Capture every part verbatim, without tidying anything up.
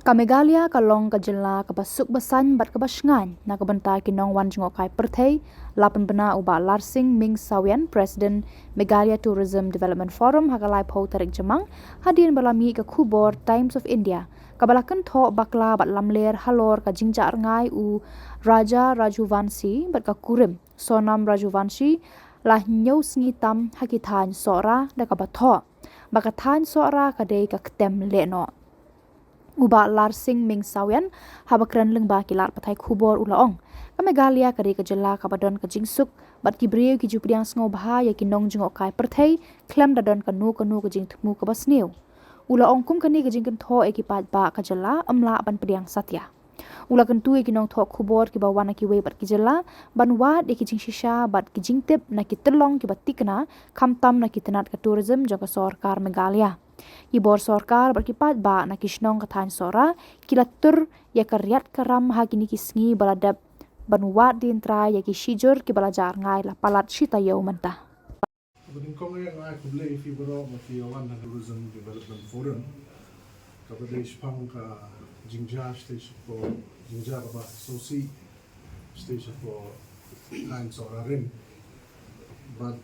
Ka Meghalaya ka long ka jylla kaba suk ba saiñ bad kaba shngaiñ na ka bynta ki nongwan jngohkai pyrthei, la pynbna u Bah Larsing Ming Sawian, President Meghalaya Tourism Development Forum, ha ka laiphew tarik Jymmang, hadien ba la mih ka khubor Times of India kaba la kynthoh bakla bad lamler halor ka jingjah rngai u Raja Rajhuvanshi bad ka kurim Sonam Rajhuvanshi la hynñiew sngi tam ha ki thaiñ Sohra da kaba thoh ba ka thaiñ Sohra ka dei ka ktem lehnoh. U Bah Larsing Ming Sawian, haba kren lyngba ki lad pathai khubor, u la ong, ka Meghalaya ka dei ka jylla kaba don ka jingsuk bad ki briew ki ju pdiang sngewbha ïa ki nongjngohkai pyrthei khlem da don kano kano ka jingthmu kaba sniew. U la ong kum kane ka jingkynthoh ïa ki paidbah ka jylla ym lah ban pdiang satia. U la kyntu ïa ki nongthoh khubor kiba wan na kiwei pat ki jylla ban wad ïa ki jingshisha bad ki jingtip na ki tyllong kiba tikna, khamtam na ki tnat ka tourism jong ka sorkar Meghalaya. Ki bor sorkar bad ki paidbah na ki shnong ka thaiñ Sohra ki la tur ïa ka riat ka ram ha kine ki sngi ba la dep ban wad dien trai ïa ki shijur kiba la jah rngai la palat shi taïew mynta. Kaba nyngkong eh, nga ai khublei ïa phi baroh ba phi ïa wan ha Tourism Development Forum. Kaba dei shaphang ka jingjia stage four, jingjia kaba sngewsih stage four, thaiñ Sohra rim. Bad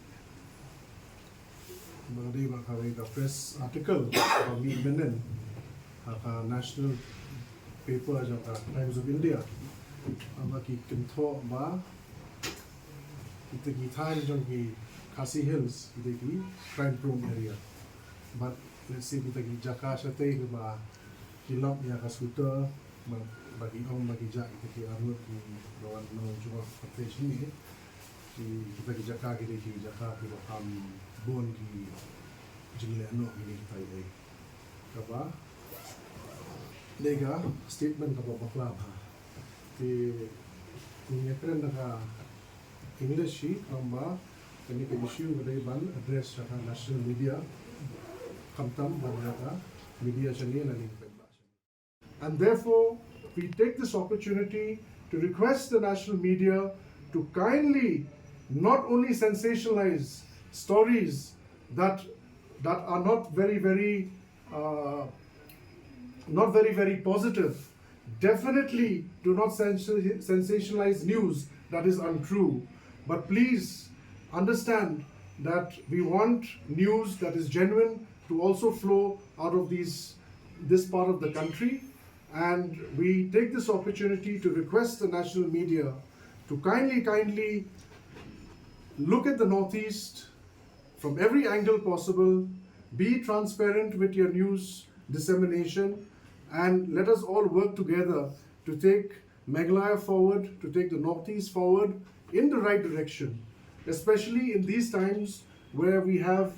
ba dei ba kawei ka press article ba mih mynnin ha ka national paper jong ka Times of India, ba ki kynthoh ba kita ki thaiñ jong ki Khasi Hills kita ki crime prone area. Bad let's say kita ki jaka shatei kiba ki lap ïa ka scooter, ba, ba ki ong ba ki jah kita ki arngut kiba wan nongjngoh pyrthei shane. Ki, kita ki jaka ki dei ki jaka kiba kham bun ki jinglehnoh kine kita ei. Kaba dei ka statement kaba bakla bha. Te ngin ïakren da ka English hi, tangba kane ka issue ka dei ban address sha ka national media, khamtam ban ïa ka media shane lane ka paidbah shane. And therefore, we take this opportunity to request the national media to kindly not only sensationalize stories that, that are not very, very, uh, not very, very positive. Definitely do not sens-, sensationalize news that is untrue. But please understand that we want news that is genuine to also flow out of these, this part of the country. And we take this opportunity to request the national media to kindly, kindly look at the Northeast from every angle possible, be transparent with your news dissemination, and let us all work together to take Meghalaya forward, to take the Northeast forward in the right direction, especially in these times where we have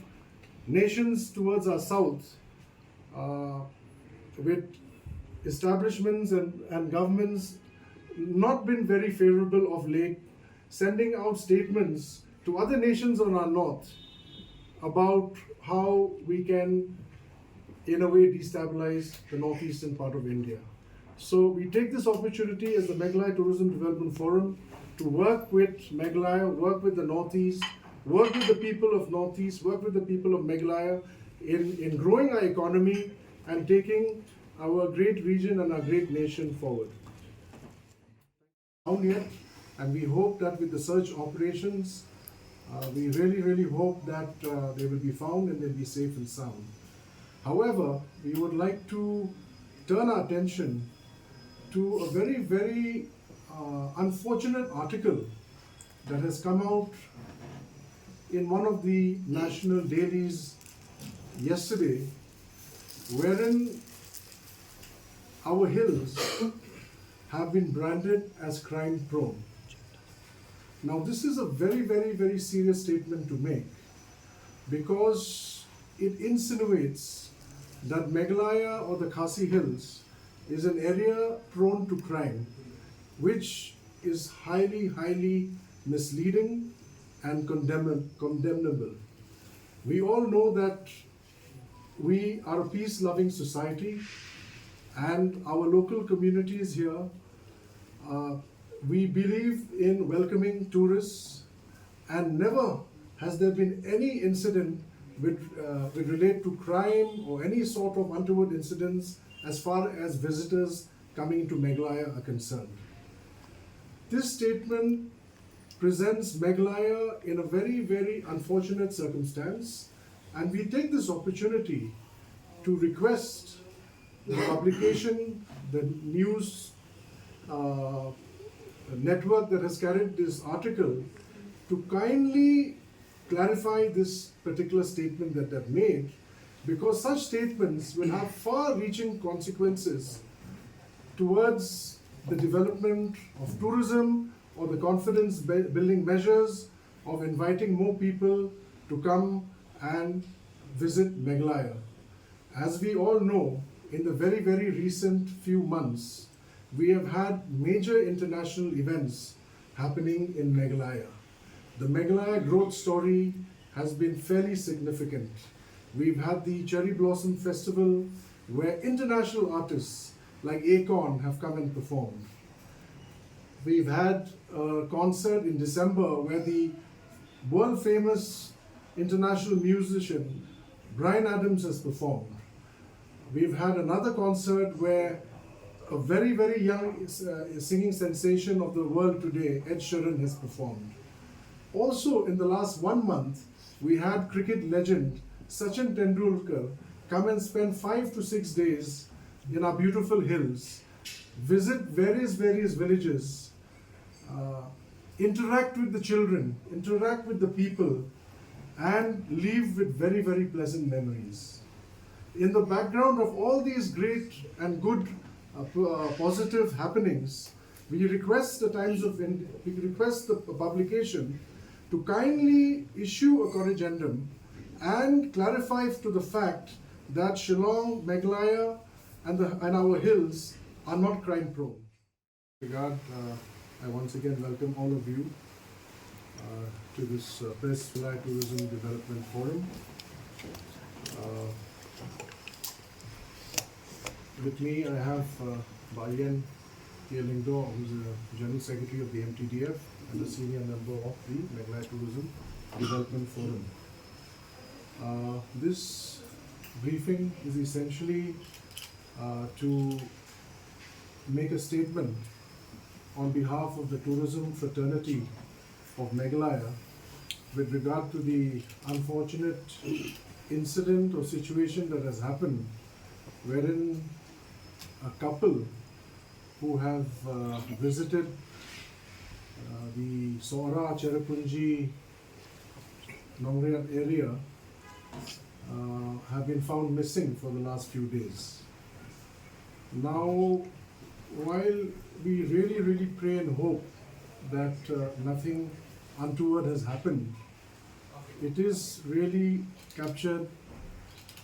nations towards our south, uh, with establishments and, and governments not been very favorable of late, sending out statements to other nations on our north about how we can, in a way, destabilize the northeastern part of India. So we take this opportunity as the Meghalaya Tourism Development Forum to work with Meghalaya, work with the Northeast, work with the people of Northeast, work with the people of Meghalaya in, in growing our economy and taking our great region and our great nation forward. Down yet, and we hope that with the search operations, uh, we really, really hope that, uh, they will be found and they'll be safe and sound. However, we would like to turn our attention to a very, very, uh, unfortunate article that has come out in one of the national dailies yesterday, wherein our hills have been branded as crime prone. Now, this is a very, very, very serious statement to make, because it insinuates that Meghalaya or the Khasi Hills is an area prone to crime, which is highly, highly misleading and condemn-, condemnable. We all know that we are a peace-loving society, and our local communities here, uh, we believe in welcoming tourists, and never has there been any incident with, uh, with relate to crime or any sort of untoward incidents as far as visitors coming to Meghalaya are concerned. This statement presents Meghalaya in a very, very unfortunate circumstance, and we take this opportunity to request the publication, the news uh, network that has carried this article, to kindly clarify this particular statement that they've made, because such statements will have far reaching consequences towards the development of tourism or the confidence bu- building measures of inviting more people to come and visit Meghalaya. As we all know, in the very, very recent few months, we have had major international events happening in Meghalaya. The Meghalaya growth story has been fairly significant. We've had the Cherry Blossom Festival, where international artists like Akon have come and performed. We've had a concert in December where the world famous international musician Bryan Adams has performed. We've had another concert where a very, very young uh, singing sensation of the world today, Ed Sheeran, has performed. Also, in the last one month, we had cricket legend Sachin Tendulkar come and spend five to six days in our beautiful hills, visit various, various villages, uh, interact with the children, interact with the people, and leave with very, very pleasant memories. In the background of all these great and good, uh, p- uh, positive happenings, we request the Times of India, we request the publication to kindly issue a corrigendum and clarify to the fact that Shillong, Meghalaya, and, the, and our hills are not crime prone. Regard, uh, I once again welcome all of you uh, to this uh, Press Fly Tourism Development Forum. Uh, with me, I have uh, Bah Ian K Lyngdoh, who's the General Secretary of the M T D F and a senior member of the Meghalaya Tourism Development Forum. Uh, this briefing is essentially uh, to make a statement on behalf of the tourism fraternity of Meghalaya with regard to the unfortunate incident or situation that has happened, wherein a couple who have uh, visited uh, the Sohra Cherrapunji Nongriat area uh, have been found missing for the last few days. Now, while we really, really pray and hope that uh, nothing untoward has happened, it is really captured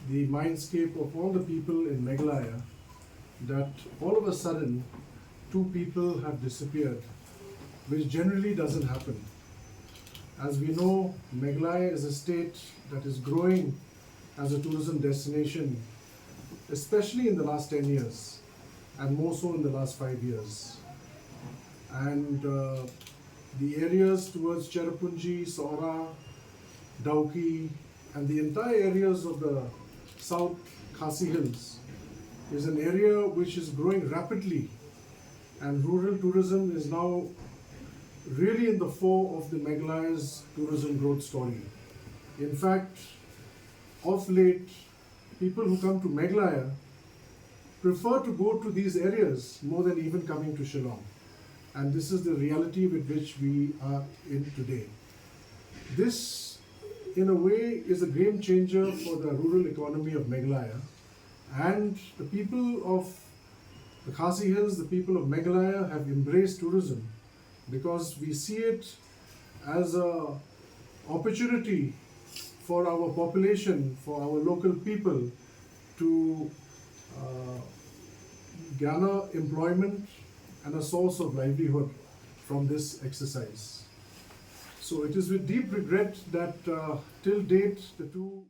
the mindscape of all the people in Meghalaya that all of a sudden two people have disappeared, which generally doesn't happen. As we know, Meghalaya is a state that is growing as a tourism destination, especially in the last ten years, and more so in the last five years. And uh, the areas towards Cherrapunji, Sohra, Dawki, and the entire areas of the South Khasi Hills is an area which is growing rapidly, and rural tourism is now really in the fore of the Meghalaya's tourism growth story. In fact, of late, people who come to Meghalaya prefer to go to these areas more than even coming to Shillong. And this is the reality with which we are in today. This, in a way, is a game changer for the rural economy of Meghalaya. And the people of the Khasi Hills, the people of Meghalaya have embraced tourism because we see it as a opportunity for our population, for our local people to uh, garner employment and a source of livelihood from this exercise. So it is with deep regret that uh, till date the two